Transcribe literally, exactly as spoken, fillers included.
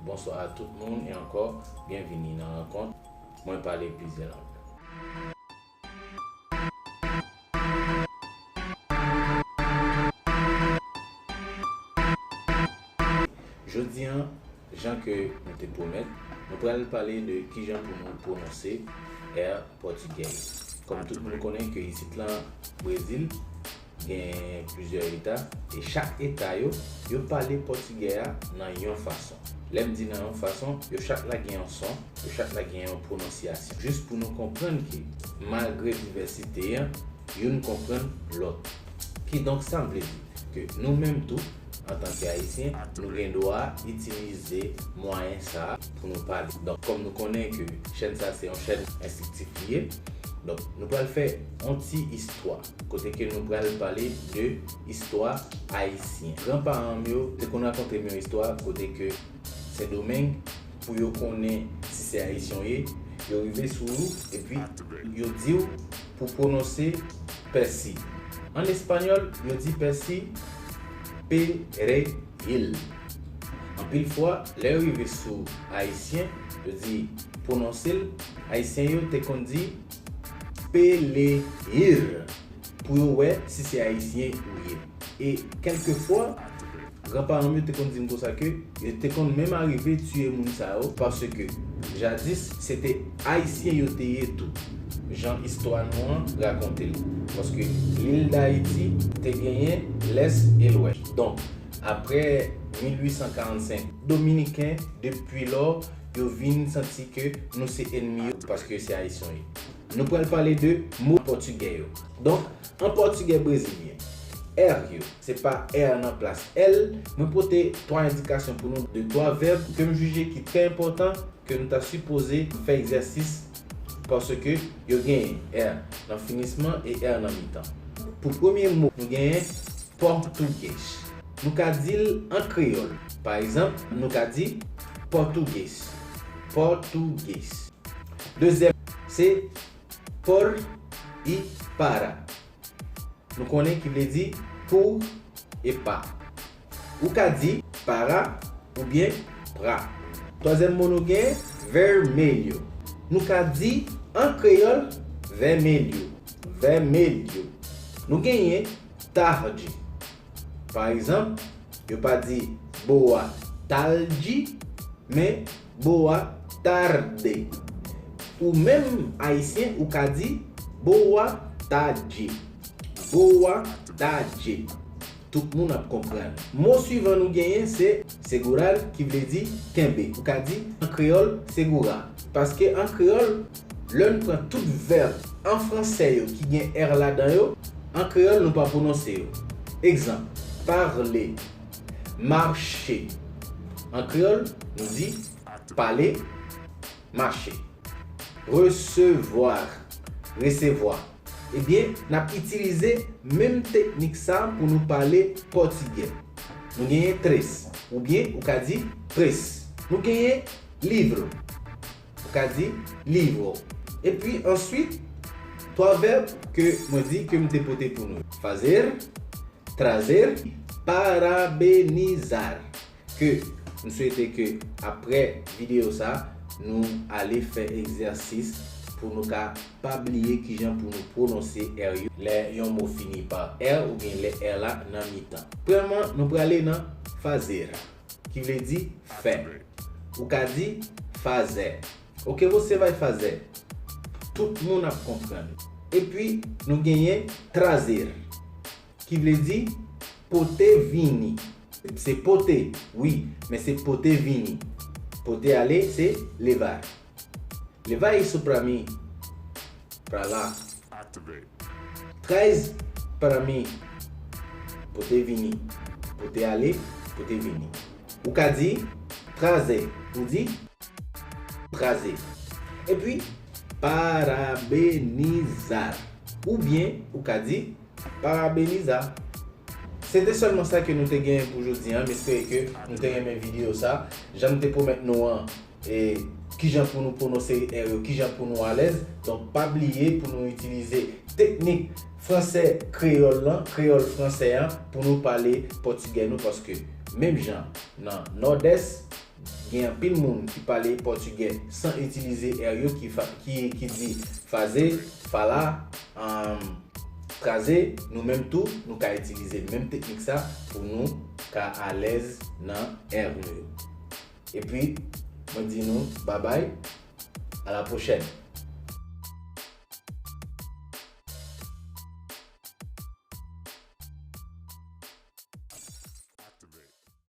Bonswa a tout moun e ankò, byenvini nan rankont Mwen pale plizyè lang. Jodi a, jan ke nou te pwomèt, nou pral pale de kijan pou nou pwononse R pòtigè yo. Kòm tout moun konnen ke isit lan, Brezil, gen plizyè eta, e chak eta yo, yo pale pòtigè a nan yon fason. Lè m di nan yon fason, yo chak la gen yon son, yo chak la gen yon pwononsyasyon. Jis pou nou konprann ke, malgre divèsite an, youn konprann lòt. Kidonk, sa vle di ke nou menm tou, antanke Ayisyen, nou gen dwa itilize mwayen sa a pou nou pale. Donk, kòm nou konnen ke chèn sa se yon chèn enstriktif li ye, donk, nou pral fè yon ti istwa, kote ke nou pral pale de istwa ayisyen. Granparan m yo te konn rakonte m yon istwa kote ke Sendomeng, pou yo konnen si se ayisyen w ye, yo rive sou ou, epi yo di w pou pwononse pèsi. An espanyòl, yo di pèsi perejil. Anpil fwa, lè yo rive sou ayisyen, yo di pwononse l, ayisyen yo te konn di peleyir, pou yo wè si se ayisyen ou ye. E kèlkefwa, granparan m yo te konn di m konsa ke yo te konn menm arive tiye moun sa yo, paske jadis se te ayisyen yo te ye tou, jan istwa nou an rakonte l. Paske lil Dayiti te genyen lès e lwès. Donk, apre mil uit san karannsenk, Dominiken, depi lò, yo vin santi ke nou se ènmi yo, paske se ayisyen yo ye. Nou pral pale de mo pòtigè yo. Donk, an pòtigè brezilyen, R yo, se pa R nan plas L. Mwen pote twa endikasyon pou nou de twa vèb ke m jije ki trè enpòtan, ke nou ta sipoze fè egzèsis, paske yo genyen R nan finisman e R nan mitan. Pou premye mo, nou genyen pòtougèz. Nou ka di l an kreyòl. Pa egzanp, nou ka di pòtougèz. Pòtougèz. Dezyèm, se por y para. Nou konnen ki vle di pou e pa. Ou ka di para oubyen pra. Twazyèm mo nou gen, vermelho. Nou ka di an kreyòl, vèmelyo. Vèmelyo. Nou genyen tarde. Pa egzanp, yo pa di boa tarde, men boa tarde. Ou menm, ayisyen, ou ka di boa tarde. Boa tarde. Tout moun ap konprann. Mo swivan nou genyen se segurar, ki vle di kenbe. Ou ka di an kreyòl, segura. Paske an kreyòl, lè n pran tout vèb an fransè yo ki gen R ladan yo, an kreyòl nou pa pwononse yo. Egzanp, parler, marcher. An kreyòl, nou di pale, mache. Recevoir, resevwa. Ebyen, n ap itilize menm teknik sa pou nou pale pòtigè. Nou genyen tres, oubyen ou ka di pres. Nou genyen livro, ou ka di livro. Epi answit, twa vèb ke mwen di ke m te pote pou nou. Fazer, trazer, parabenizar. Ke m swete ke apre videyo sa, nou ale fè egzèsis pou nou ka pa bliye kijan pou nou pwononse R yo lè yon mo fini pa R oubyen lè R la nan mitan. Premyèman, nou prale nan fazer, ki vle di fè. Ou ka di fazer. Ok, você vai fazer. Tout moun ap konprann. Epi, nou genyen trazer, ki vle di pote vini. Se pote, wi, men se pote vini. Pote ale, se levar. Levai supra mi. Pra la. Traz pra mi. Pote vini. Pote ale, pote vini. Ou ka di trazer. Ou di trazer. Epi, parabenizar. Oubyen, ou ka di parabenizar. Se te sèlman sa ke nou te genyen pou jodi a. M espere ke nou te renmen videyo sa. Jan m te pwomèt nou an, e, kijan pou nou pwononse R yo, kijan pou nou alèz. Donk, pa bliye pou nou itilize teknik fransè kreyòl lan, kreyòl fransè an, pou nou pale pòtigè nou, paske menm jan nan Nòdès, Gen anpil moun ki pale pòtigè san itilize R yo ki, fa, ki, ki di faze, fala, um, traze, nou menm tou, nou ka itilize menm teknik sa pou nou ka alèz nan R nou yo. Epi, mwen di nou, babay, a la pwochèn.